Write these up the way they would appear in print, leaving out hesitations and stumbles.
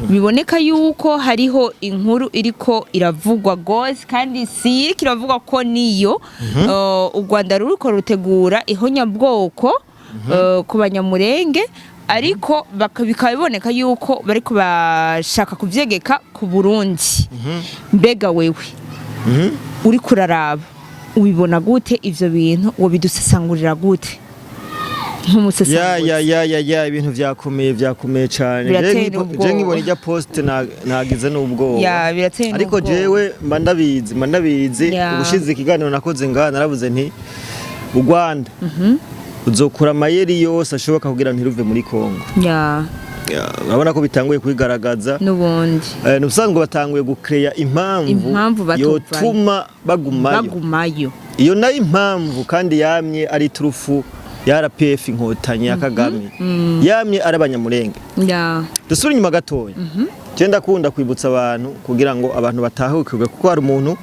Biboneka yuko hariho inkuru iriko iravugwa gose, kandi si iriko iravugwa ko niyo u Rwanda ruriko rutegura ihonyabwoko ku Banyamurenge, ariko bikaba biboneka yuko bariko bashaka kuvyegeka ku Burundi. Mbega wewe uriko uraraba, ubibona gute ivyo bintu? Wobidusesangurira gute nk'umusesanguzi? Ya, ibintu vyakomeye cyane. Birateye n'ubwoba. Je nkibona ijya post nagize n'ubwoba. Ya, birateye Ariko n'ubwoba. jewe mba ndabizi. Ubushize ikiganiro nakoze ngaha naravuze nti u Rwanda uzokura amayeri yose ashoboka kugira ntiruve muri Kongo. Ya, urabona ko bitanguye kwigaragaza. N'ubundi. Ni ubusanzwe batanguye gucreya impamvu Impamvu batovayo. yotuma bagumayo. Bagumayo. Iyo nayo impamvu kandi yamye ari turufu ya RPF Inkotanyi ya Kagame, yamye ari Abanyamurenge. Dusubire inyuma gatoya. Je ndakunda kwibutsa abantu kugira ngo abantu batahukirwe, kuko hari umuntu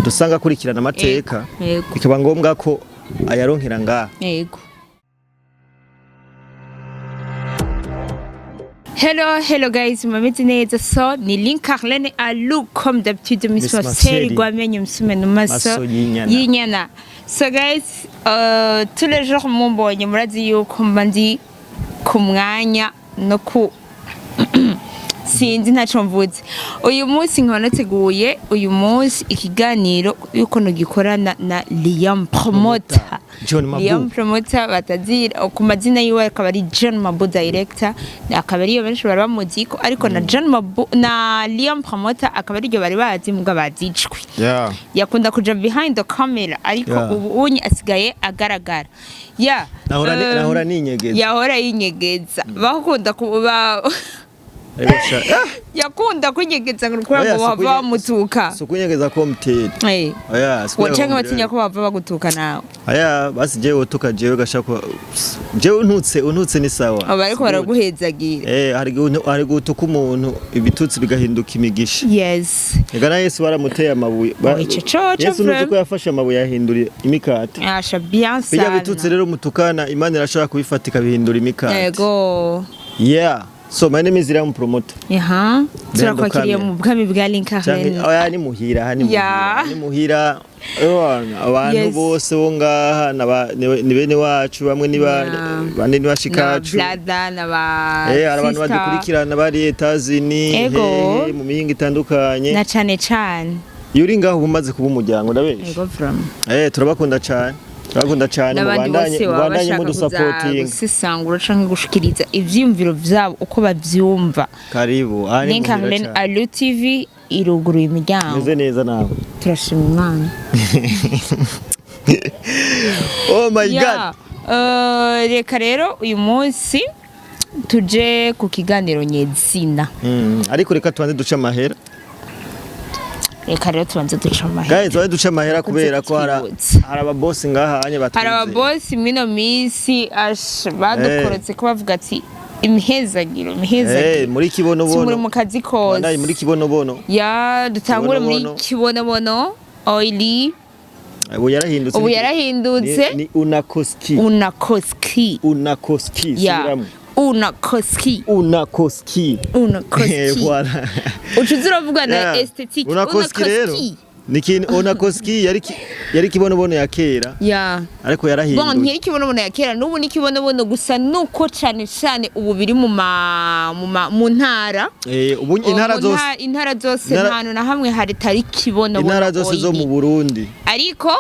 dusanga akurikirana amateka, bikaba ngombwa ko ayaronkera ngaha. Yego. Hello, hello guys, mumeze neza? So ni Link Carlene Alu, comme d'habitude, Miss Miss Marcel Marcel. Gwamenye Msume no maso Maso y'inyana. Y'inyana. So guys, tous les jours mumbonye murazi yuko mba ndi ku mwanya no ku sinzi ntacyo mvuze. Uyu munsi nkaba nateguye uyu munsi ikiganiro yuko nugikorana na Liam Promoter. John Mabu. Liam Promoter batazira ku mazina yiwe akaba ari John Mabu Director, akaba ariyo benshi bari bamuzi ko, ariko na John Mabu na Liam Promoter akaba ariryo bari bazi mbwa bazicwe. Yakunda kuja behind the camera, ariko ubu unye asigaye agaragara. Ya. Nahora ninyegeza. Yahora yinyegeza, bakunda kuba Ariko yakunda kwinyegeza ngo kubera Oya, ngo si bava bamutuka. Si ukunyegeza ko mutera. Oya, si Canke ukunyegeza. batinya ko bava bagutuka nawe. Aya basi jewe utuka, jewe gashaka jewe untutse ni sawa. Abo bariko baraguhezagira. Hari igihe utuka umuntu, ibitutsi bigahinduka imigisha. Ega na Yesu baramuteye amabuye. Oh, ico coco. Yesu nuzi Vraiment. ko yafashe amabuye yahindura imikate. Asha, bien Bijya sana. bitutsi rero mutukana, Imana irashobora kubifata ikabihindura imikate. Yeah. So my name is Liam Promoter. Aha, turakwakiriye Kamera. mu bwami bwa Link Canke Arlene. oya, ni muhira aha, ni muhira. Ni muhira. Ewana, abantu bose bo ngaha ni bene wacu, bamwe ni ba bande ni Na bashikacu. brother na ba Hari abantu sister. badukurikirana bari Etazini, hehe, mu mihingo itandukanye. Na cane cane. Iyo uri ngaho uba umaze kuba umuryango, ndabesha? Ego, from Turabakunda cyane. Turabakunda cyane. N'abandi Mubandanye bose baba mubandanye bashaka kuza mudusapotinga. gusesangura canke gushikiriza ivyiyumviro vyabo uko bavyumva. Karibu. Aha ni Link muhira Arlene cyane. Alu TV iruguruye imiryango. Meze neza nawe? Turashima Imana. Oh my Ya, God. Reka rero uyu munsi tuje ku kiganiro nyezina. Ariko reka tubanze duce amahera. Reka rero tubanze duce amahera. Guys, tubanze duce amahera kubera ko hari Twibutse. hari ababosi ngaha anye batwize. Hari ababosi mwino minsi ash badukorotse ko bavuga ati imihezagiro, imihezagiro. Muri Si muri Kibonobono. mu kazi kose. Bandanye muri Kibonobono. Ya, dutangure muri Kibonobono. Kibonobono Oili. Ubu yarahindutse. Ubu yarahindutse. Ni Unakoski. Unakoski. Unakoski. Ya. Subiramwo. Unakoski. Unakoski. Unakoski. Voilà. Ucuza uravuga na esthétique. Unakoski rero. Ni kintu Unakoski yari Kibonobono ya kera, ariko Bon, yarahindutse. ntiyari Kibonobono ya kera, n'ubu ni Kibonobono, gusa nuko cane cane ubu biri mu ntara. Ubu intara Mu zose intara zose, nta hantu na hamwe hari tari Kibonobono intara zose zo Oil. mu Burundi. Ariko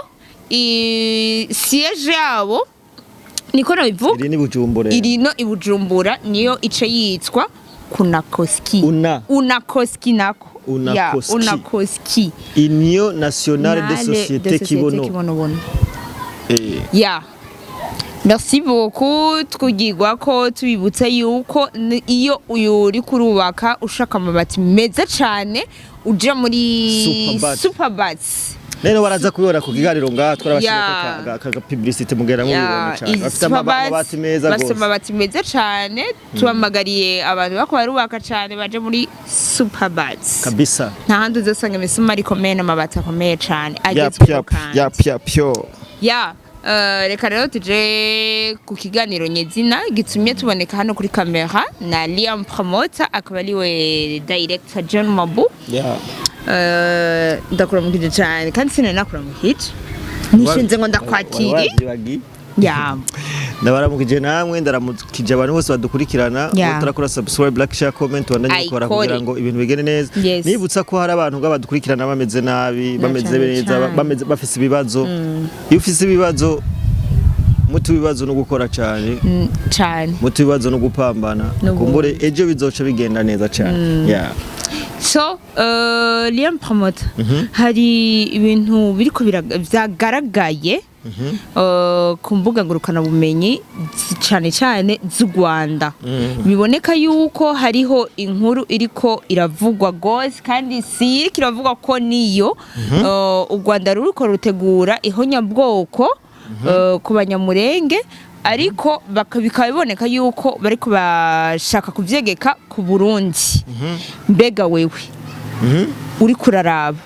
siège yabo, niko nabivuga, Iri ni Bujumbura. Iri no i Bujumbura, niyo ice yitwa Kunakoski. Una. Unakoski nako. Unakoski. Ya, Unakoski. Union Nationale des Nale Sociétés Kibono. Kibonobono. Ya. Merci beaucoup. Twugirwa ko tubibutsa yuko iyo uyu uri kurubaka ushaka amabati meza cane, uja muri Superbat. Superbats. Rero baraza kubibona ku kiganiro ngaha twarabashyize ka publicité, mugera mubibona cyane. Bafite amabati meza bafite gose. amabati meza cane. Tuhamagariye abantu bako barubaka cane baje muri Superbats. Kabisa. Nta handi uzosanga imisumari ikomeye n'amabati akomeye cane Yap agezweho yap kandi. yap yap yo. Ya. Reka rero tuje ku kiganiro nyezina gitumye tuboneka hano kuri kamera na Liam Promoter, akaba ariwe director John Mabu. Ndakuramukije cyane, kandi sinari nakuramukije, nishinze ngo ndakwakiri. Wavyibagiye. Ya. Ndabaramukije namwe, ndaramukije abantu bose badukurikirana. Utarakora subscribe, like, share, comment, wandanye ukora Ayikore. kugira ngo ibintu bigende neza. Nibutsa ko hari abantu ngo badukurikirana bameze nabi, bameze cane neza, cane. bameze bafise ibibazo. Iyo ufise ibibazo, muti ibibazo no gukora cyane. Cane. Muti ibibazo no gupambana. N'ubundi. Kumbure ejo bizoca bigenda neza cyane, yeah. So Liam Promoter, hari ibintu biriko vyagaragaye ku mbuga ngurukanabumenyi, cane cane z'u Rwanda. Biboneka yuko hariho inkuru iriko iravugwa gose, kandi si iriko iravugwa ko niyo u Rwanda ruriko rutegura ihonyabwoko ku Banyamurenge, ariko bikaba biboneka yuko bariko bashaka kuvyegeka ku Burundi. Mbega wewe uriko uraraba,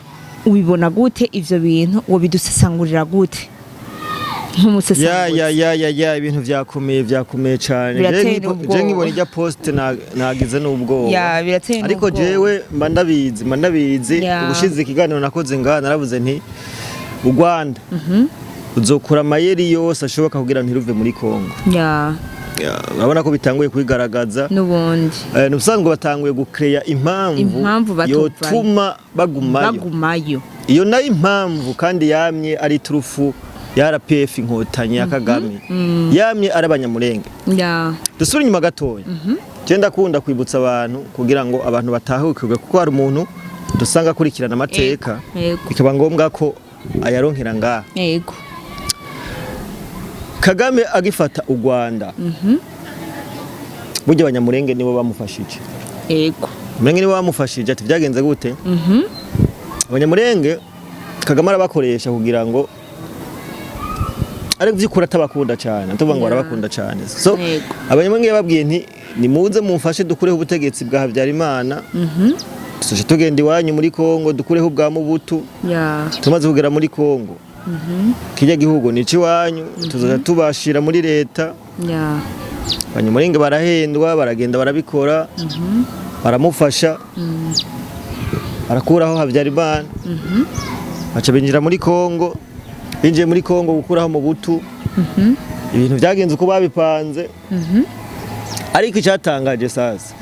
ubibona gute ivyo bintu? Wobidusesangurira gute Ya. nk'umusesanguzi? Ya ya ya ya, ibintu vyakomeye cyane. Birateye n'ubwoba. Je nkibona ijya post nagize n'ubwoba. Ya, birateye Ariko n'ubwoba. jewe mba ndabizi. Ubushize ikiganiro nakoze ngaha naravuze nti u Rwanda uzokora amayeri yose ashoboka kugira ntiruve muri Kongo. Ya, urabona ko bitanguye kwigaragaza. N'ubundi. Ni ubusanzwe batanguye gukeya impamvu Impamvu batovayo. yotuma bagumayo. Bagumayo. Iyo nayo impamvu kandi yamye ari turufu ya RPF Inkotanyi ya Kagame, yamye ari Abanyamurenge. Dusubire inyuma gatoya. Je ndakunda kwibutsa abantu kugira ngo abantu batahukirwe, kuko hari umuntu dusanga akurikirana amateka, bikaba ngombwa ko ayaronkera ngaha. Kagame agifata u Rwanda, burya Abanyamurenge nibo bamufashije. Abanyamurenge nibo bamufashije. Ati byagenze gute? Abanyamurenge Kagame arabakoresha kugira ngo, ariko by'ukuri atabakunda cyane, tuvuga ngo arabakunda cyane. So Abanyamurenge yababwiye nti: "Nimuze mumfashe dukureho ubutegetsi bwa Habyarimana, tuzoca tugenda iwanyu muri Kongo dukureho ubwa Mubutu. Tumaze kugera muri Kongo, kirya gihugu ni iwanyu, tuzoca tubashira muri leta." Abanyamurenge barahendwa, baragenda, barabikora, baramufasha, barakuraho Habyarimana, baca binjira muri Kongo. Binjiye muri Kongo gukuraho Mubutu, ibintu byagenze uko babipanze. Ariko icyatangaje sasa,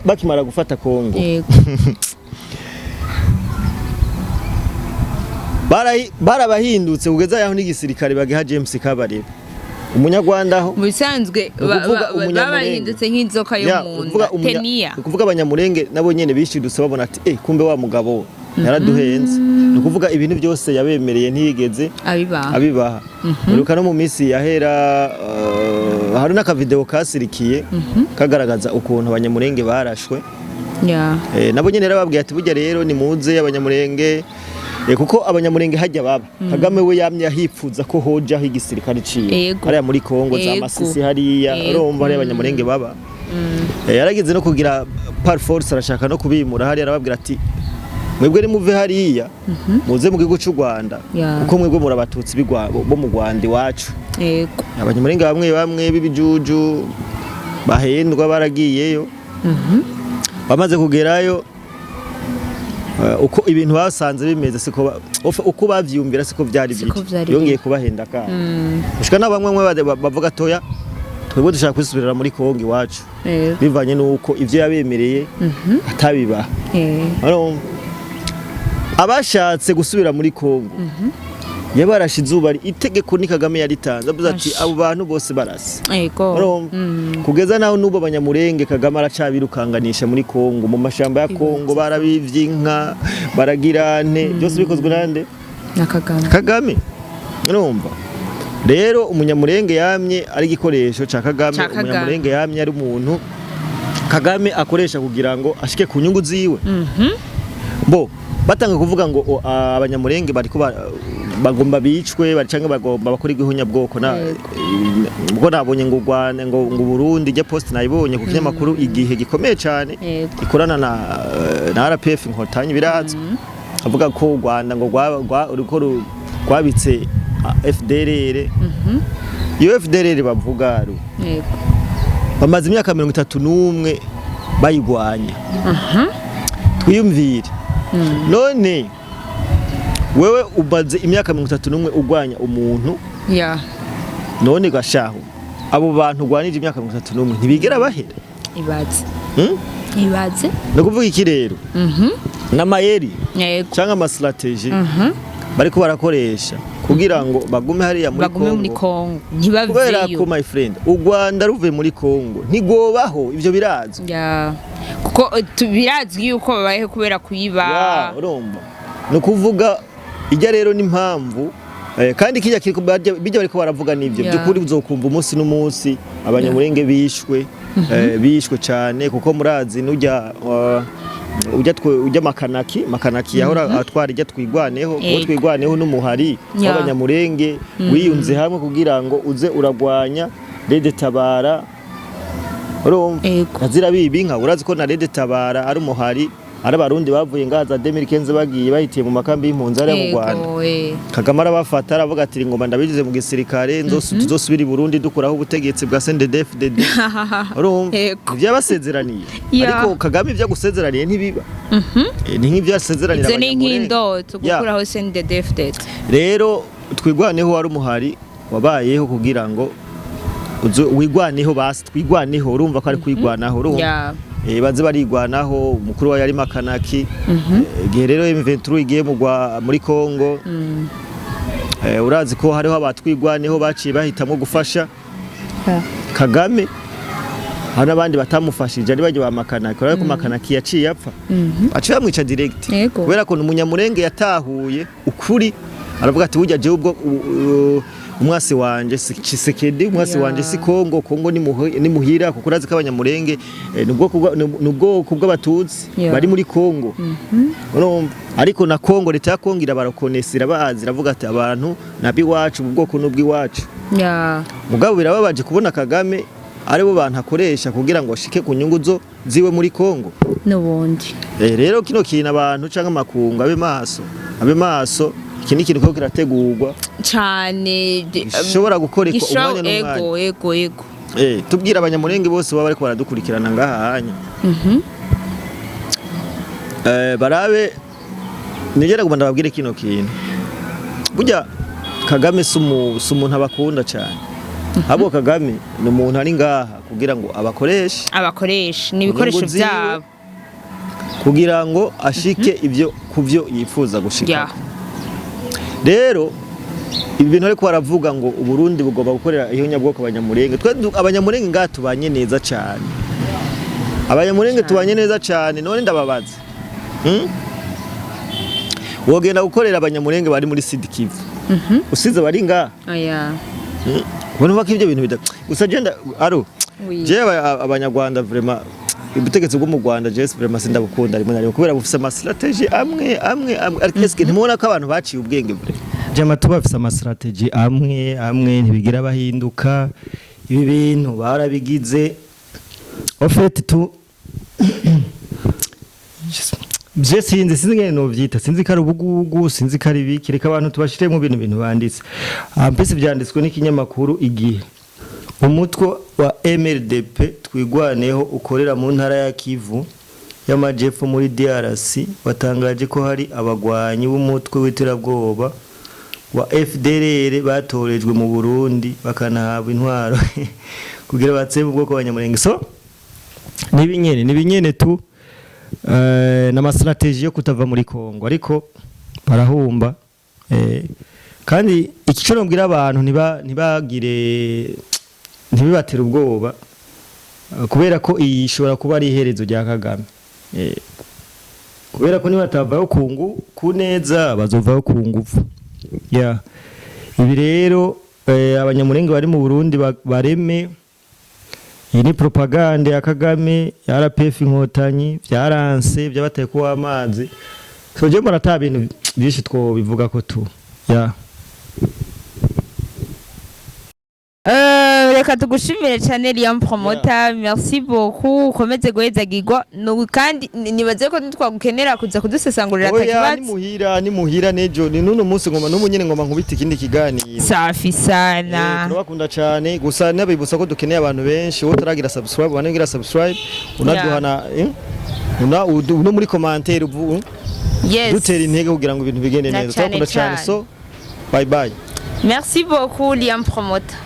bakimara gufata Kongo, barabahindutse kugeza yaho n'igisirikare bagiha James Kabarebe, Umunyarwanda aho. Mu bisanzwe Ni ukuvuga Umunyamurenge. Babahindutse nk'inzoka yo Ya, mu ukuvuga nda teniya. Ni ukuvuga Abanyamurenge nabo nyene bishidutse babona ati: "Eh, kumbe wa mugabo yaraduhenze." Ni ukuvuga ibintu byose yabemereye ntiyigeze abibaha. Abibaha. Uribuka no mu minsi yahera, hari n'akavideo kasirikiye kagaragaza ukuntu Abanyamurenge barashwe. Nabo nyene yarababwiye ati: "Burya rero nimuze Abanyamurenge." Kuko Abanyamurenge hajya baba, Kagame we yamye ahipfuza ko hojaho igisirikare ciwe hariya muri Kongo za Masisi hariya. Urumva hariya Abanyamurenge baba. Yarageze no kugira par force, arashaka no kubimura hariya, arababwira ati: "Mwebwe nimuve hariya muze mu gihugu cy'u Rwanda, kuko mwebwe muri Abatutsi bo mu Rwanda iwacu." Abanyamurenge bamwe bamwe b'ibijuju bahendwa baragiyeyo. Bamaze kugerayo, uko ibintu basanze bimeze siko uko bavyiyumvira siko vyari Siko biri. vyari. Yongeye kubahenda kandi gushika na bamwe bamwe bavuga: "Toya, twebwe dushaka kwisubirira muri Kongo iwacu," bivanye n'uko ivyo yabemereye atabibaha. Urumva? Abashatse gusubira muri Kongo yabarashe izuba. Itegeko ni Kagame yaritanze, avuze ati: Ash. "Abo bantu bose barase." Urumva? Kugeza naho n'ubu Abanyamurenge Kagame aracabirukanganisha muri Kongo, mu mashamba ya Kongo, barabivye inka, baragira nte, byose bikozwe nande? Na Kagame. Kagame. Urumva rero Umunyamurenge yamye ari igikoresho ca Kagame. Ca Kagame. Umunyamurenge yamye ari umuntu Kagame akoresha kugira ngo ashike ku nyungu ziwe. Bo batanga kuvuga ngo Abanyamurenge bariko bagomba bicwe bari canke bagomba bakora igihunyabwoko na ubwo nabonye ngo u Rwanda ngo Burundi, ijya post nayibonye ku kinyamakuru Igihe gikomeye cyane ikorana na RPF Inkotanyi, birazwi, avuga ko u Rwanda ngo ruriko rwabitse. FDLR. Iyo FDLR bavuga ru bamaze imyaka 31 bayigwanya. Twiyumvire, none wewe umaze imyaka 31 ugwanya umuntu, none gashaho abo bantu ugwanije imyaka 31 ntibigera bahera? Ibaze. Hmm? Ibaze. Ni ukuvuga iki rero? N'amayeri cyangwa ama stratégies bariko barakoresha kugira ngo bagume hariya muri Bagume muri Kongo. Kongo, Kubera ntibaveyo. ko, my friend, u Rwanda ruvuye muri Kongo ntigobaho, ivyo birazwi. Ya, kuko birazwi yuko babayeho kubera kuyiba. Ya, urumva, ni ukuvuga ijya rero n'impamvu kandi kijya kiriko bijya bariko baravuga nivyo by'ukuri. Uzokumva umunsi n'umunsi Abanyamurenge bishwe, bishwe cyane, kuko murazi nujya ujya ujya Makanaki yahora atwara ijya Twigwaneho, kuko Twigwaneho n'umuhari w'Abanyamurenge wiyunze hamwe kugira ngo uze uragwanya RED Tabara, urumva? Azira biba inka. Urazi ko na RED Tabara ari umuhari, ari Abarundi bavuye ngaha za 2015, bagiye bahitiye mu makambi y'impunzi hariya mu Rwanda. Kagame arabafata, aravuga ati: "Ngoma ndabigize mu gisirikare, tuzosubira i Burundi dukuraho ubutegetsi bwa CNDD-FDD." Urumva? Yego. Ivyo yabasezeraniye. Ariko Kagame ivyo agusezeraniye ntibiba. Ni nk'ivyo yasezeranira Ivyo ni Abanyamurenge. nk'indoto, gukuraho CNDD-FDD. Rero Twigwaneho wari umuhari wabayeho kugira ngo wigwaneho, basi Twigwaneho, urumva ko ari kwigwanaho, urumva? Baze barigwanaho, umukuru wa yari Makanaki. Igihe rero M23 igiye muri Kongo, urazi ko hariho abatwigwaneho baciye bahitamwo gufasha Kagame, hari n'abandi batamufashije, ari bajya ba Makanaki. Urabona ko Makanaki yaciye apfa, aciye bamwica direct, kubera ko Umunyamurenge yatahuye ukuri, aravuga ati: "Burya jewe ubwo umwasi wanje si Tshisekedi, umwasi wanje si Kongo, Kongo ni muhira." Kuko urazi ko Abanyamurenge ni ubwoko bw'Abatutsi bari muri Kongo, urumva? Ariko na Kongo, leta ya Kongo irabarokonesa, irabazi, iravuga ati: "Abantu nabi iwacu, ubu bwoko n'ubw'iwacu." Mugabo birababaje kubona Kagame aribo bantu akoresha kugira ngo ashike ku nyungu zo ziwe muri Kongo. N'ubundi. Rero kino kintu abantu canke amakungu abe maso, abe maso. Iki ni ikintu ko kirategurwa cane. Gishobora gukoreka umwanya n'umwanya. Ego, ego, ego. Tubwira Abanyamurenge bose baba bariko baradukurikirana ngaha hanya, barabe nigera guma ndababwire kino kintu: burya Kagame si umuntu abakunda cyane, ahubwo Kagame ni umuntu ari ngaha kugira ngo abakoreshe. Abakoresha ni ibikoresho Inyungu ziwe, byabo. kugira ngo ashike ibyo ku byo yifuza gushika. Rero ibi bintu ariko baravuga ngo Uburundi bugomba gukorera ihonyabwoko Abanyamurenge, twe Abanyamurenge ngaha tubanye neza cyane, Abanyamurenge tubanye neza cyane. None ndababaza, Wogenda gukorera Abanyamurenge bari muri Sud Kivu usize bari ngaha? Oya. Ubona ko ibyo bintu bida gusa genda aro. Oui. Jewe Abanyarwanda vraiment, ubutegetsi bwo mu Rwanda je vraiment sindabukunda rimwe na rimwe, kubera bufise ama stratégies amwe amwe amwe. Ariko eske ntimubona ko abantu baciye ubwenge vraiment? Jama tuba bafise ama stratégies amwe amwe, ntibigira bahinduka. Ibi bintu barabigize en fait tu je sinzi ngene novyita, sinzi ko ari ubugugu, sinzi ko ari ibiki. Reka abantu tubashire mu bintu banditse. Mbese vyanditswe n'ikinyamakuru Igihe. Umutwe wa MRDP Twigwaneho ukorera mu ntara ya Kivu y'Amajepfo muri DRC watangaje ko hari abagwanyi b'umutwe w'iterabwoba wa FDLR batorejwe mu Burundi, bakanahabwa intwaro kugira batsembe ubwoko bw'Abanyamurenge. So nibinyene tu n'ama stratégies yo kutava muri Kongo, ariko barahumba. Kandi ikico nobwira abantu, ntibagire, ntibibatere ubwoba, kubera ko iyi ishobora kuba ari iherezo rya Kagame, kubera ko nibatavayo ku neza bazovayo ku ngufu. Yeah. Ibi rero Abanyamurenge bari mu Burundi bareme, iyi ni propagande ya Kagame ya RPF Inkotanyi, vyaranse, byabateye kuba amazi. So je mbona ata bintu byinshi two bivuga ko tu, yeah. Reka tugushimire cyane, Liam Promoter. Merci beaucoup, ukomeze guhezagirwa. Kandi nibaze ko nitwagukenera kuza kudusesangurira Oya, ni atakibazo. Muhira, ni muhira nejo, ni nuno munsi ngoma n'ubu nyene ngoma nkubita ikindi kiganiro. Safi sana. Turabakunda cyane, gusa nabibutsa ko dukeneye abantu benshi. Wowe utaragira subscribe, wanagira subscribe, unaduhana no muri commentaire ubu dutera intege kugira ngo ibintu bigende Na neza. cane Turabakunda cyane. cane. So bye bye. Merci beaucoup, Liam Promoter.